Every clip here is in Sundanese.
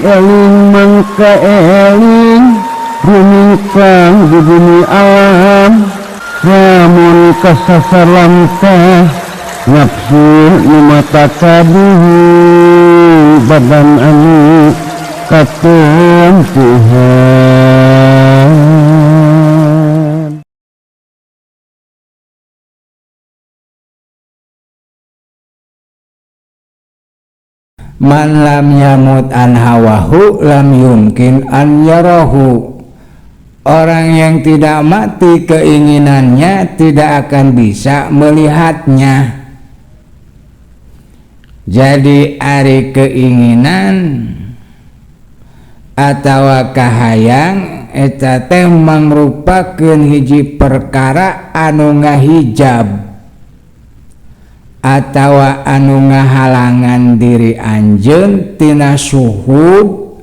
Eling mangka eling rumingkang di bumi alam lamun kasasar lamtah nafsu nu mata kaduhu badan anu katempuhan. Man lam yamut an hawahu lam yumkin an yarahu. Orang yang tidak mati keinginannya tidak akan bisa melihatnya. Jadi ari keinginan atawa kahayang eta teh mangrupakeun hiji perkara anu ngahijab atawa anu ngahalangan diri anjeun tina syuhud,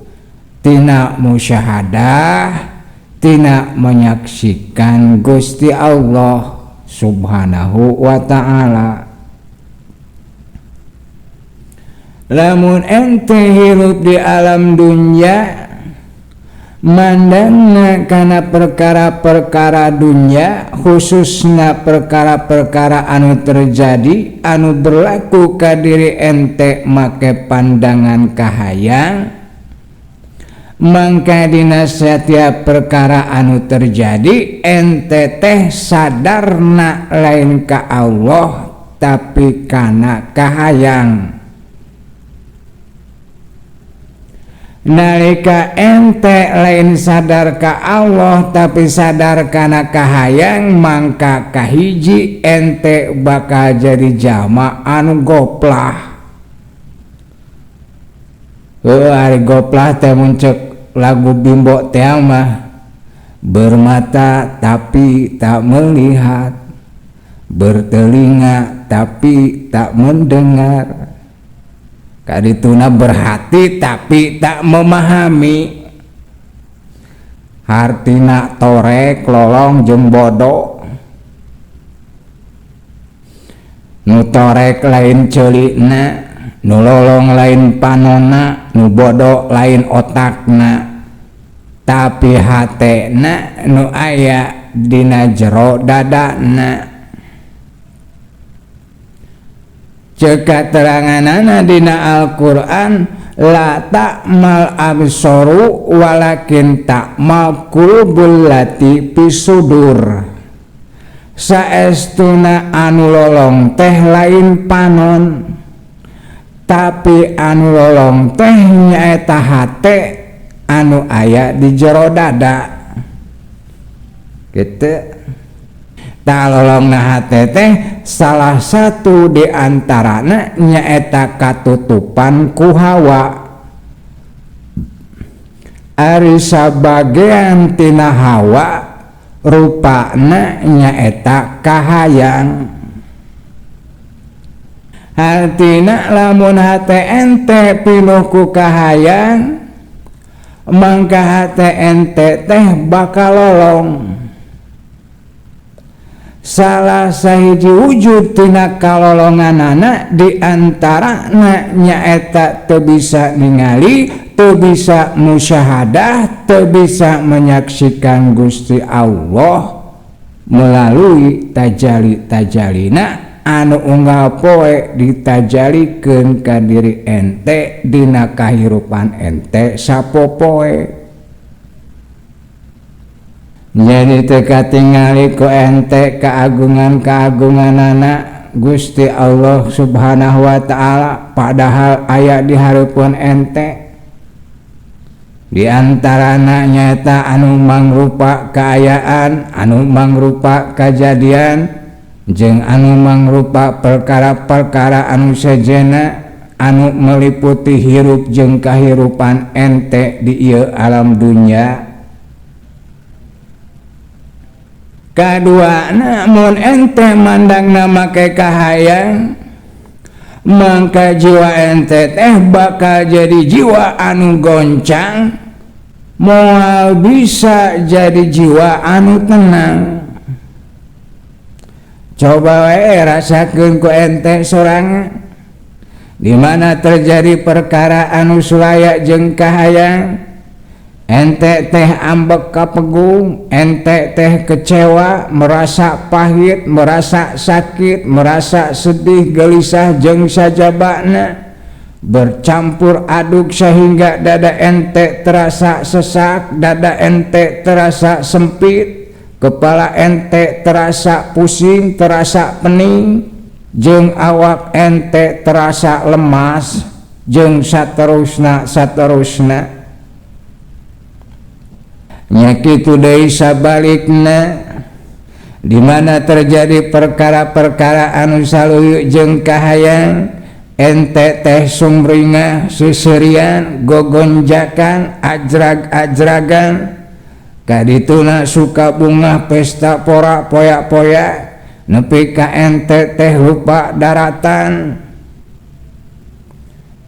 tina musyahadah, tina menyaksikan Gusti Allah Subhanahu wa ta'ala. Lamun ente hirup di alam dunia mandangna kana perkara-perkara dunia, khususna perkara-perkara anu terjadi anu berlaku ka diri ente make pandangan kahayang, mangka dina setiap perkara anu terjadi ente teh sadarna lain ka Allah tapi kana kahayang. Nalika ente lain sadar ka Allah tapi sadar kana kahayang, mangka kahiji ente bakal jadi jama anu goplah. Heuh, ari goplah teh mun ceuk lagu Bimbo teh mah, bermata tapi tak melihat, bertelinga tapi tak mendengar, kadituna berhati tapi tak memahami. Hartina torek lolong jeung bodoh. Nu torek lain ceulina, nu lolong lain panona, nu bodoh lain otakna, tapi hatena nu aya dina jero dadana. Ceuk kateranganana dina Al-Qur'an, la ta'mal absaru walakin ta'mal qulubul lati fisudur. Saestuna anu lolong teh lain panon, tapi anu lolong teh nyaeta hate anu aya di jero dada. Kitu. Ta lolongna hate teh salah satu di antarana nyaeta katutupan ku hawa. Ari sabagean tina hawa rupana nyaeta kahayang. Hartina lamun hate ente pinuh ku kahayang, mangka hate ente teh bakal lolong. Salah sahiji wujud tina kalolonganana di antarana nyaeta teu bisa ningali, teu bisa musyahadah, teu bisa menyaksikan Gusti Allah melalui tajali-tajalina anu unggal poe ditajalikeun ka diri ente dina kahirupan ente sapopoe. Jadi teu katingali ku ente keagungan-keagunganana Gusti Allah Subhanahu wa ta'ala, padahal aya di hareupeun ente. Di antarana nyaeta anu mangrupa kaayaan, anu mangrupa kajadian, jeung anu mangrupa perkara-perkara anu sejenna anu meliputi hirup jeung kahirupan ente di ieu alam dunya. Kadua, namun ente mandangna make kahayang, mangka jiwa ente teh bakal jadi jiwa anu goncang, moal bisa jadi jiwa anu tenang. Coba we rasakeun ku ente sorangan. Di mana terjadi perkara anu sulaya jeung kahayang, ente teh ambek kapegung, ente teh kecewa, merasa pahit, merasa sakit, merasa sedih, gelisah jeung sajabana, bercampur aduk sehingga dada ente terasa sesak, dada ente terasa sempit, kepala ente terasa pusing, terasa pening, jeung awak ente terasa lemas, jeung saterusna saterusna. Nya kitu deui sabalikna, di mana terjadi perkara-perkara anu saluyu jeung kahayang, ente teh sumringah, seserian, gogonjakan, ajrag-ajragan, kadituna suka bungah, pesta pora, poyak-poyak, nepi ka ente teh lupa daratan.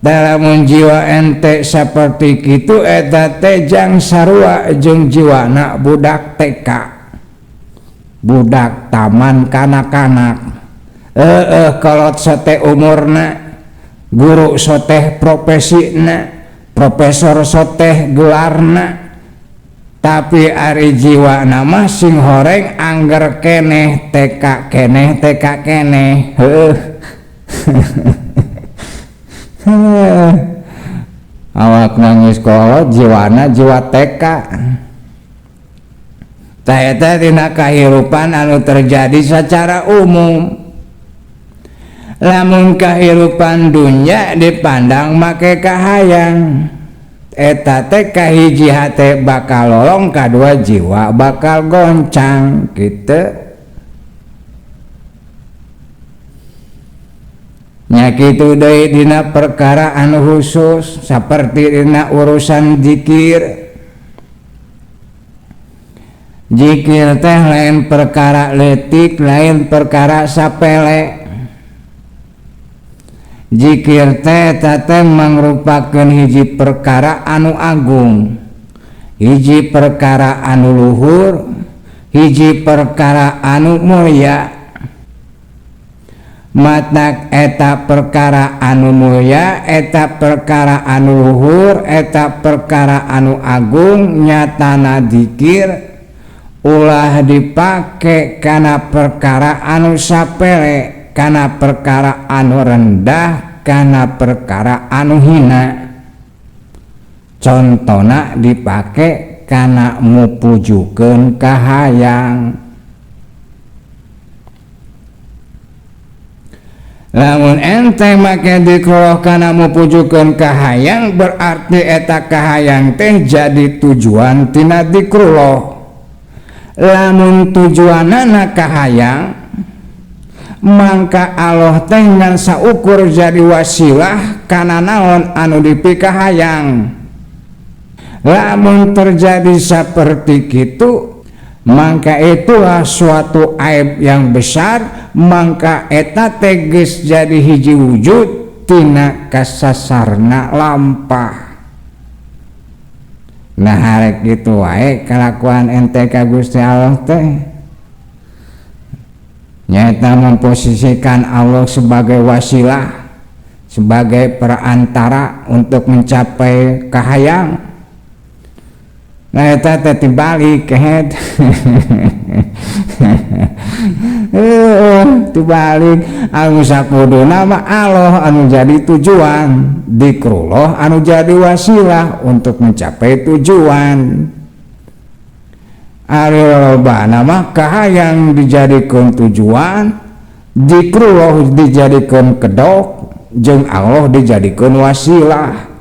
Lamun jiwa ente saperti kitu eta teh jang sarua jeung jiwana budak TK, budak taman kanak-kanak. Kolot sote umurna, guru soteh profesina, profesor soteh gelarna, tapi ari jiwa nama sing horeng angger keneh TK keneh TK keneh. Heuh. Awak nangis kolot jiwana jiwa TK. Tah eta dina kahirupan anu terjadi secara umum. Lamun kahirupan dunya dipandang make kahayang, eta teh kahiji hate bakal lolong, kadua jiwa bakal goncang kitu. Nya kitu deui dina perkara anu khusus saperti dina urusan zikir. Zikir teh lain perkara leutik, lain perkara sapele. Zikir teh eta teh mangrupakeun hiji perkara anu agung, hiji perkara anu luhur, hiji perkara anu mulia. Matak eta perkara anu mulia, eta perkara anu luhur, eta perkara anu agung, nyatana zikir ulah dipake kana perkara anu sapele, kana perkara anu rendah, kana perkara anu hina. Contona dipake kana mupujukeun kahayang. Lamun ente make dikroh kana mupujukeun kahayang, berarti eta kahayang teh jadi tujuan tina dikrullah. Lamun tujuanana kahayang, mangka Allah teh ngan saukur jadi wasilah kana naon anu dipikahayang. Lamun terjadi seperti kitu, mangka itulah suatu aib yang besar, mangka eta teh geus jadi hiji wujud tina kasasarna lampah. Nah harek kitu wae kalakuan ente ka Gusti Allah teh, nyata memposisikan Allah sebagai wasilah, sebagai perantara untuk mencapai kahayang. Nah eta teh tibalik kehed. Tibalik anu sakuduna mah Allah anu jadi tujuan, dikrullah anu jadi wasilah untuk mencapai tujuan. Ari lolobana mah kahayang dijadikeun tujuan, dikrullah dijadikeun kedok, jeung Allah dijadikeun wasilah.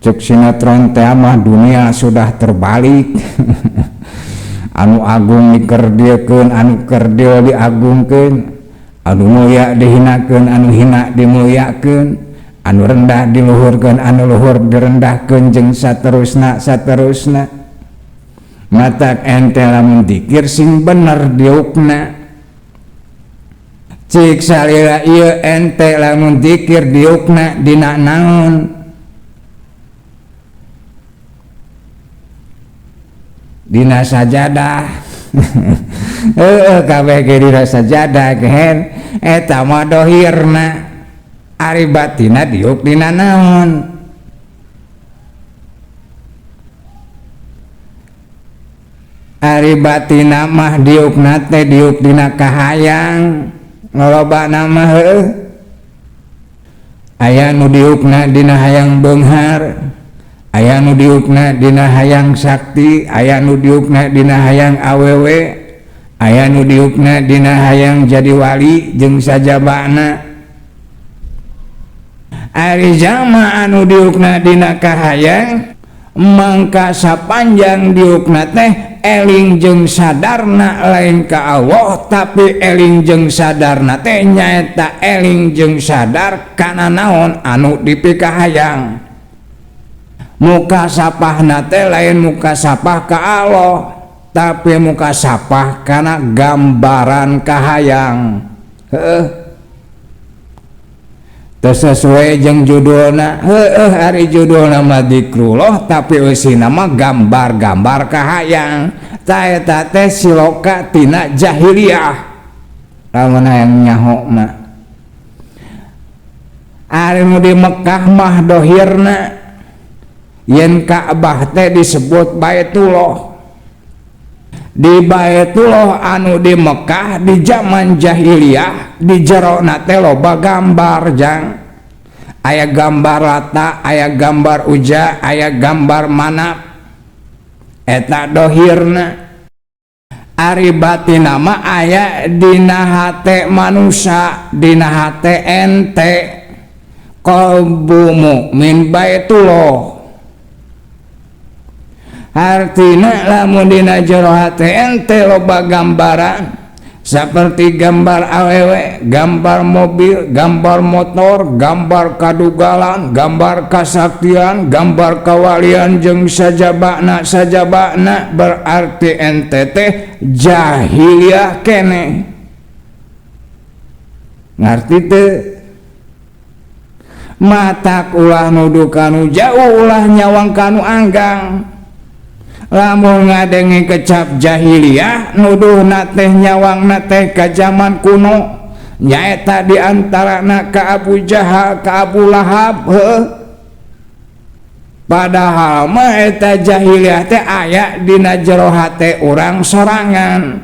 Cek sinetron teh mah dunia sudah terbalik. Anu agung dikerdilkeun, anu kerdil diagungkeun, anu mulia dihinakeun, anu hina dimulyakeun, anu rendah diluhurkeun, anu luhur direndahkeun, jeung saterusna saterusna. Matak ente lamun dikir sing bener diukna. Cik salila ieu ente lamun dikir diukna dina naon? Dina sajadah. Heeh, kabeh ge dina sajadah gehen eta mah dohirna. Ari batina diuk dina naon? Ari batina mah diukna teh diuk dina kahayang ngalobana mah heueuh. Aya nu diukna dina hayang beunghar, aya nu diukna dina hayang sakti, aya nu diukna dina hayang awewe, aya nu diukna dina hayang jadi wali jeung sajabana. Ari jalma anu diukna dina kahayang mangka sapanjang diukna teh eling jeung sadarna lain ka Allah, tapi eling jeung sadarna teh nyaeta eling jeung sadar kana naon anu dipikahayang. Muka sapahna teh lain muka sapah ka Allah, tapi muka sapah kana gambaran kahayang. Heueuh. Teu sesuai jeung judulna. Heueuh ari judulna mah zikrullah tapi eusina mah gambar-gambar kahayang. Ta eta teh siloka tina jahiliyah. Lamun hayang nyaho mah. Ari nu di Mekah mah dohirna yen Ka'bah teh disebut Baitullah. Di Baitullah anu di Mekah di zaman jahiliyah di jerona teh loba gambar jang. Aya gambar Lata, aya gambar Uja, aya gambar Manaf. Eta dohirna. Ari batina mah aya dina hate manusa, dina hate ente. Qalbu mukmin Baitullah. Artina lamun dina jero hate ente loba gambaran seperti gambar awewe, gambar mobil, gambar motor, gambar kadugalan, gambar kasaktian, gambar kawalian jeung sajabana sajabana, berarti ente teh jahiliyah keneh. Ngarti teu? Matak ulah nuduh kanu jauh, ulah nyawang kanu anggang. Lamun ngadenge kecap jahiliyah nuduhna teh nyawangna teh ka zaman kuno, nyaeta di antarana ka Abu Jahal, ka Abu Lahab heueuh. Padahal mah eta jahiliyah teh aya dina jero hate urang sorangan.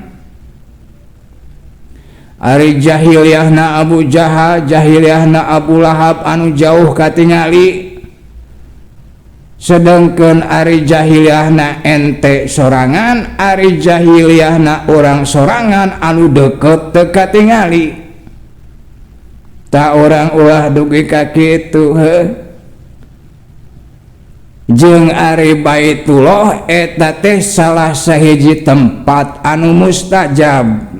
Ari jahiliyahna Abu Jahal, jahiliyahna Abu Lahab anu jauh katingali. Sedangkan ari jahiliyahna ente sorangan, ari jahiliyahna orang sorangan anu deket teu katingali. Ta orang ulah dugi ka kitu heuh. Jeung ari Baitullah eta teh salah sahiji tempat anu mustajab.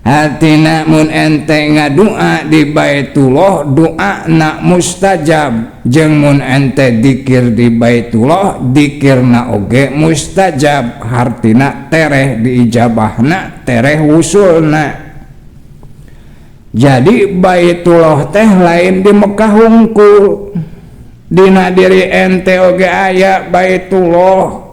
Artina mun ente ngadua di Baitullah doana mustajab, jeung mun ente dikir di Baitullah dikirna oge mustajab, hartina tereh diijabahna, tereh wusulna. Jadi Baitullah teh lain di Mekah hungkul, dina diri ente oge aya Baitullah.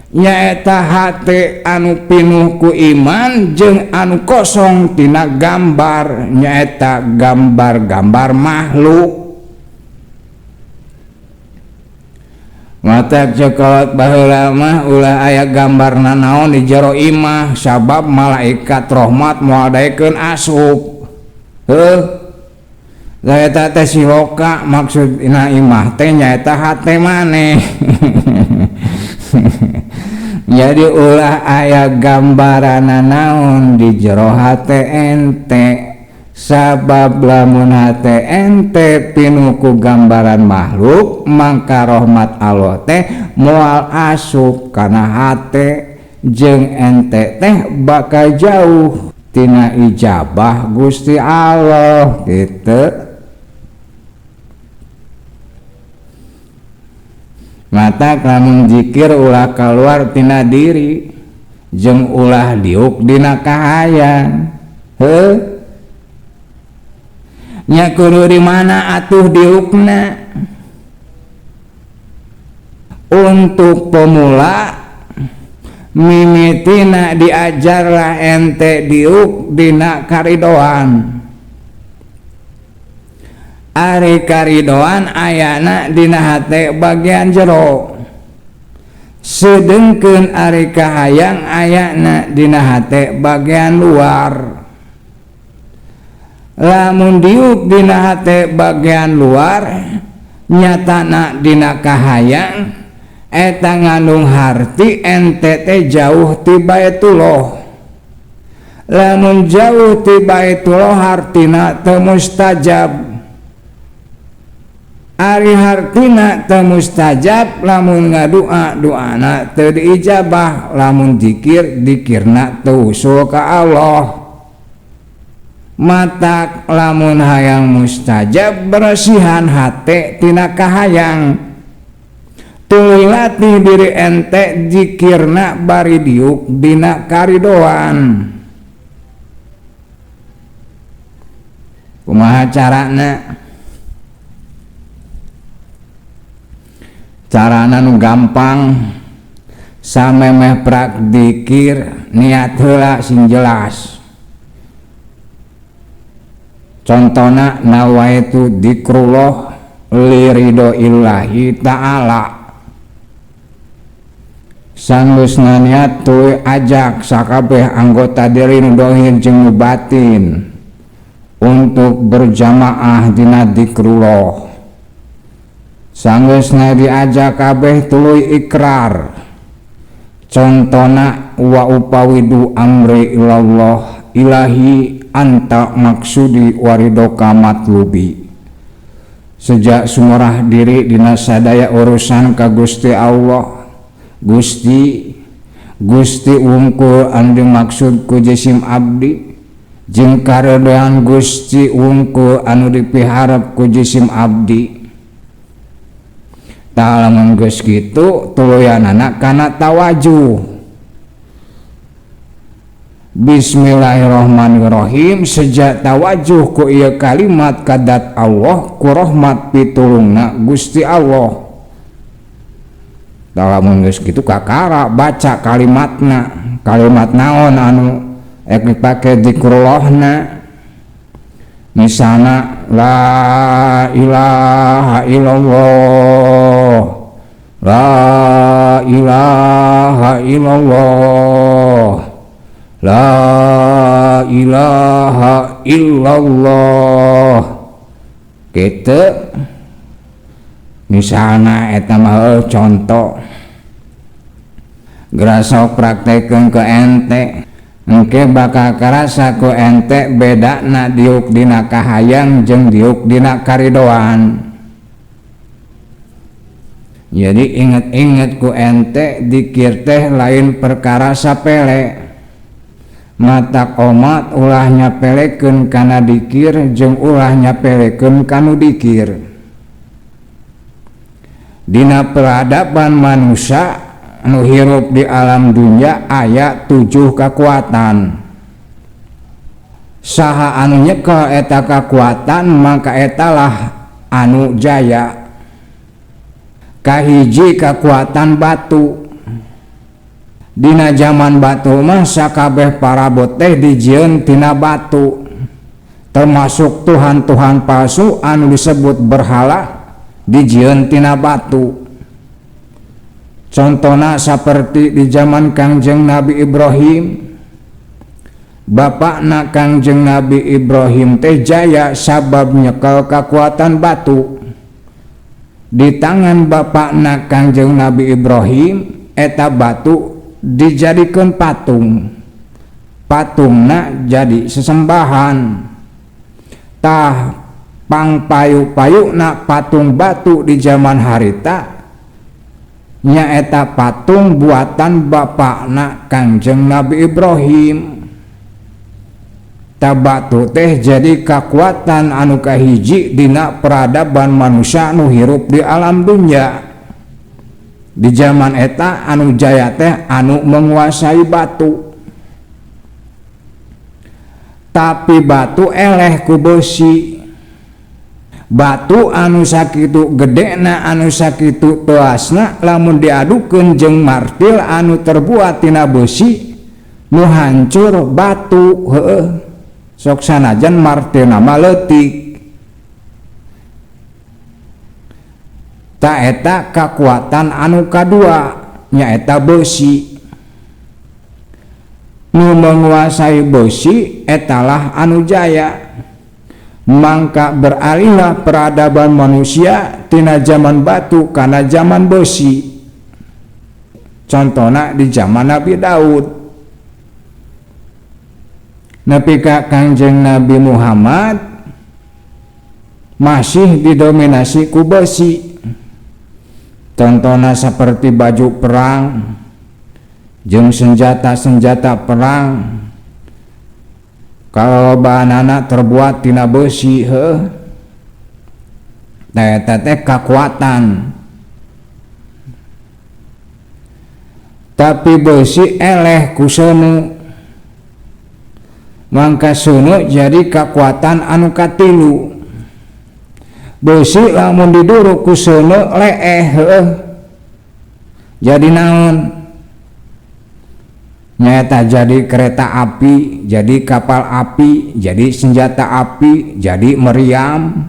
Nyaeta hate anu pinuh ku iman jeung anu kosong tina gambar, nyaeta gambar-gambar makhluk. Matak cekolot baheula mah ulah aya gambar nanaon di jero imah, sabab malaikat rahmat moal daekeun asup. Heuh. Eta teh siloka maksudna imah teh nyaeta hate maneh. Jadi ulah aya gambaran naon di jero hate ente, sabab lamun hate ente pinuh ku gambaran makhluk mangka rahmat Allah teh moal asup kana hate, jeung ente teh bakal jauh tina ijabah Gusti Allah gitu. Mata lamun zikir ulah keluar tina diri jeung ulah diuk dina kahayang. Heuh. Nya kudu di mana atuh diukna? Untuk pemula mimitina diajarlah ente diuk dina karidoan. Ari karidoan ayana dina hate bagian jero, sedengkeun ari kahayang ayana dina hate bagian luar. Lamun diuk dina hate bagian luar nyatana dina kahayang eta ngandung harti ente teh jauh ti Baitullah. Lamun jauh ti Baitullah hartina teu mustajab. Ari hartina teu mustajab lamun ngadua doana teu diijabah, lamun dikir dikirna teu usul ka Allah. Matak lamun hayang mustajab bersihan hate tina kahayang, tuluy latih diri ente zikirna bari diuk dina karidoan. Kumaha carana? Carana nu gampang, samemeh prak dikir niat heula sing jelas. Contona nawaitu dzikrullah liridho illahi ta'ala. Sanggeusna niat tuluy ajak sakabeh anggota diri nu dohir jeung nu batin untuk berjamaah dina dzikrullah. Sanggeusna diajak kabeh tuluy ikrar. Contona wa upawidu amri ilallah ilahi anta maksudi waridoka matlubi. Sejak sumurah diri dina sadaya urusan ka Gusti Allah. Gusti, Gusti wungkul anu dimaksud ku jisim abdi, jeung karedoan Gusti wungkul anu dipiharep ku jisim abdi. Tah lamun geus kitu tuluyanana kana tawajuh. Bismillahirrahmanirrahim. Sejak tawajuh ku ieu kalimat kadat Allah ku rahmat pitulungna Gusti Allah. Tah lamun geus kitu kakara baca kalimatna, kalimat naon anu ek dipake zikrullahna. Misalna la ilaha illallah, la ilaha illallah, la ilaha illallah. Kitu misalna eta mah contoh. Gerasok praktekeun ke ente, engke bakal karasa ku ente bedana diuk dina kahayang jeung diuk dina karidoan. Jadi inget-inget ku ente dikir teh lain perkara sapele. Matak omat ulah nyapelekeun kana dikir jeung ulah nyapelekeun kanu dikir. Dina peradaban manusia anu hirup di alam dunia aya 7 kekuatan. Saha anu nyekel eta kekuatan maka etalah anu jaya. Kahiji kekuatan batu. Dina zaman batu mah sakabeh parabot teh dijieun tina batu, termasuk tuhan-tuhan palsu anu disebut berhala dijieun tina batu. Contohna seperti di zaman Kangjeng Nabi Ibrahim. Bapakna Kangjeng Nabi Ibrahim teh jaya sabab nyekel kekuatan batu. Di tangan bapakna Kangjeng Nabi Ibrahim eta batu dijadikeun patung. Patungna jadi sesembahan. Tah pangpayu-payuna patung batu di zaman harita nyaeta patung buatan bapakna Kangjeng Nabi Ibrahim. Ta batu teh jadi kekuatan anu kahiji dina peradaban manusia anu hirup di alam dunia. Di zaman eta anu jaya teh anu menguasai batu. Tapi batu eleh ku besi. Batu anu sakitu gedena anu sakitu teasna lamun diadukeun jeung martil anu terbuat tina besi nu hancur batu heueuh. Sok sanajan martilna mah leutik. Ta eta kakuatan anu kadua nyaeta beusi. Nu menguasai beusi etalah anu jaya. Mangka beralihlah peradaban manusia tina zaman batu kana zaman beusi. Contohna di zaman Nabi Daud. Nepi ka Kangjeng Nabi Muhammad masih didominasi ku beusi. Contohna seperti baju perang jeung senjata-senjata perang. Kalau bahanana terbuat tina beusi heuh. Tah eta teh kakuatan. Tapi beusi eleh ku seuneu. Mangka seuneu jadi kakuatan anu katilu. Beusi lamun diduruk ku seuneu leeh heuh. Jadi naon? Nyata jadi kereta api, jadi kapal api, jadi senjata api, jadi meriam,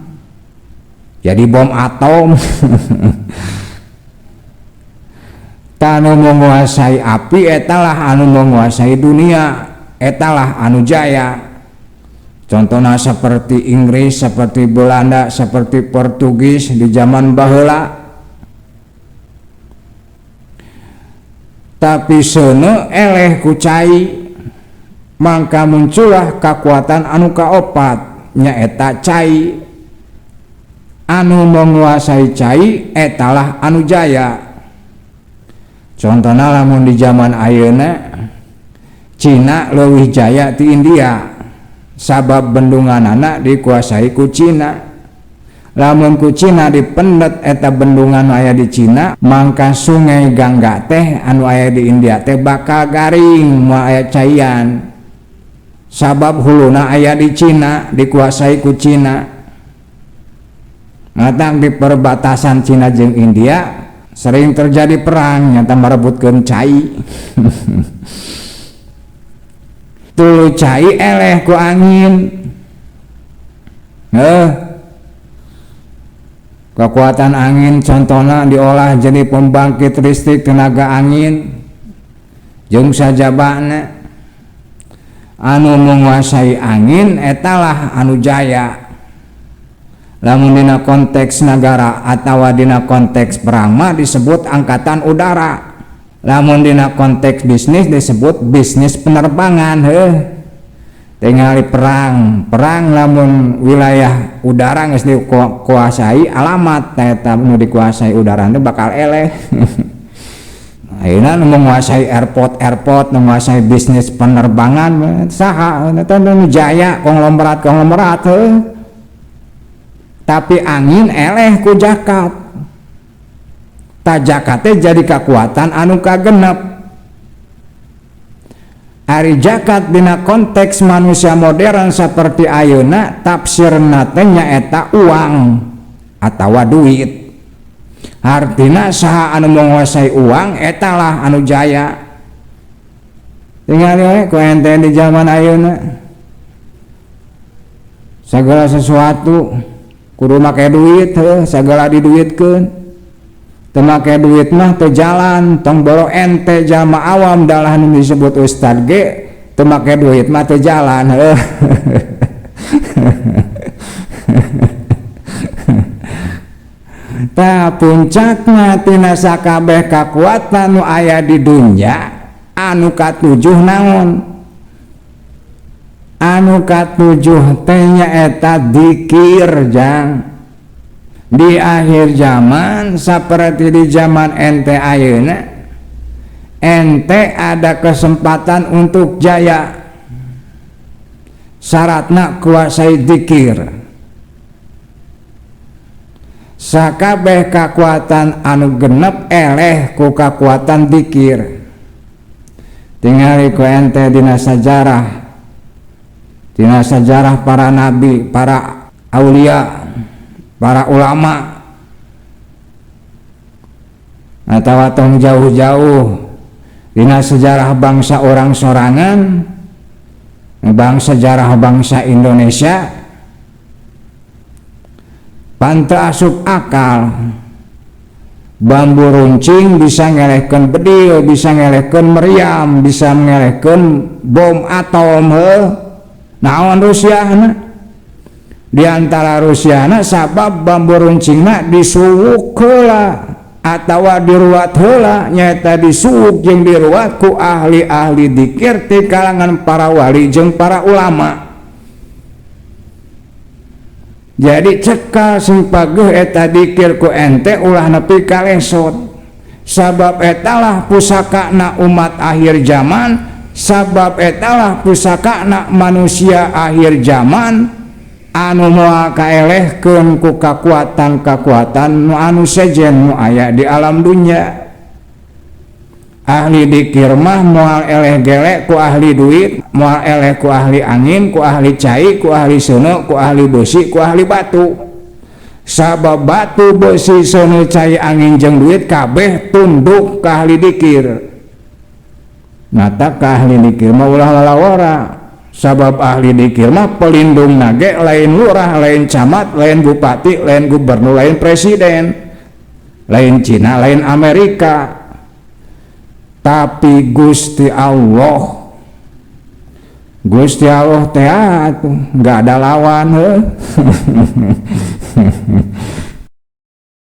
jadi bom atom. Tanu menguasai api etalah anu menguasai dunia, etalah anu jaya. Contohnya seperti Inggris, seperti Belanda, seperti Portugis di zaman baheula. Tapi seuneu eleh ku cai, mangka muncullah kakuatan anu kaopat nyaeta cai. Anu menguasai cai etalah anu jaya. Contohna lamun di zaman ayeuna Cina leuwih jaya ti India sabab bendunganana dikuasai ku Cina. Lamun ku Cina dipendet eta bendungan aya di Cina, mangka sungai Gangga teh anu aya di India teh bakal garing moal aya caian. Sabab huluna aya di Cina, dikuasai ku Cina. Ngatang di perbatasan Cina jeung India sering terjadi perang nyata merebutkeun cai. Tuluy cai eleh ku angin. Kekuatan angin contohna diolah jadi pembangkit listrik tenaga angin jeung sajabana. Anu menguasai angin etalah anu jaya. Lamun dina konteks nagara atawa dina konteks perang mah disebut angkatan udara. Lamun dina konteks bisnis disebut bisnis penerbangan. Heuh. Tingali perang, perang lamun wilayah udara geus dikuasai alamat eta nu dikuasai udara teh bakal eleh. Ayeuna nu menguasai airport-airport, menguasai bisnis penerbangan saha eta nu jaya konglomerat-konglomerat heuh. Tapi angin eleh ku zakat. Ta zakat teh jadi kekuatan anu kagenep. Ari zakat dina konteks manusia modern seperti ayeuna tafsirna teh nyaeta uang atawa duit. Artina saha anu menguasai uang etalah anu jaya. Tingali we ku ente di zaman ayeuna. Segala sesuatu kudu make duit heuh, segala diduitkeun. Teu make duit mah teu jalan, tong boro ente jalma awam dalah nu disebut ustad ge teu make duit mah teu jalan heuh. Tah puncakna tina sakabeh kakuatan nu aya di dunya anu katujuh naon? Anu katujuh teh nyaeta dzikir jang. Di akhir zaman seperti di zaman ente ayeuna, ente ada kesempatan untuk jaya. Syaratna kuasai dzikir. Sakabeh kakuatan anu genep eleh ku kakuatan dzikir. Tingali ku ente dina sajarah, dina sajarah para nabi, para aulia, para ulama, atawa tong jauh-jauh dina sejarah bangsa orang sorangan, bangsa sejarah bangsa Indonesia, panteu asup akal. Bambu runcing bisa ngelehkeun bedil, bisa ngelehkeun meriam, bisa ngelehkeun bom atom heuh. Naon rusiahna? Di antara rusiahna sabab bambu runcingna disuwuk heula atawa diruat heula, nyaeta disuwuk jeung diruat ku ahli-ahli dikir ti kalangan para wali jeung para ulama. Jadi cekal sing pageuh eta dikir ku ente ulah nepi ka lesot. Sabab etalah pusakana umat akhir zaman, sabab etalah pusakana manusia akhir zaman anu moal kaelehkeun ku kakuatan-kakuatan nu anu sejen nu aya di alam dunya. Ahli dikir mah moal eleh gelek ku ahli duit, moal eleh ku ahli angin, ku ahli cai, ku ahli seuneu, ku ahli besi, ku ahli batu. Sabab batu, besi, seuneu, cai, angin jeung duit kabeh tunduk ka ahli dikir. Mata ka ahli dikir mah ulah lalawara. Sabab ahli dikir mah pelindung nage lain lurah, lain camat, lain bupati, lain gubernur, lain presiden, lain Cina, lain Amerika, tapi Gusti Allah. Gusti Allah teh atuh nggak ada lawan heuh.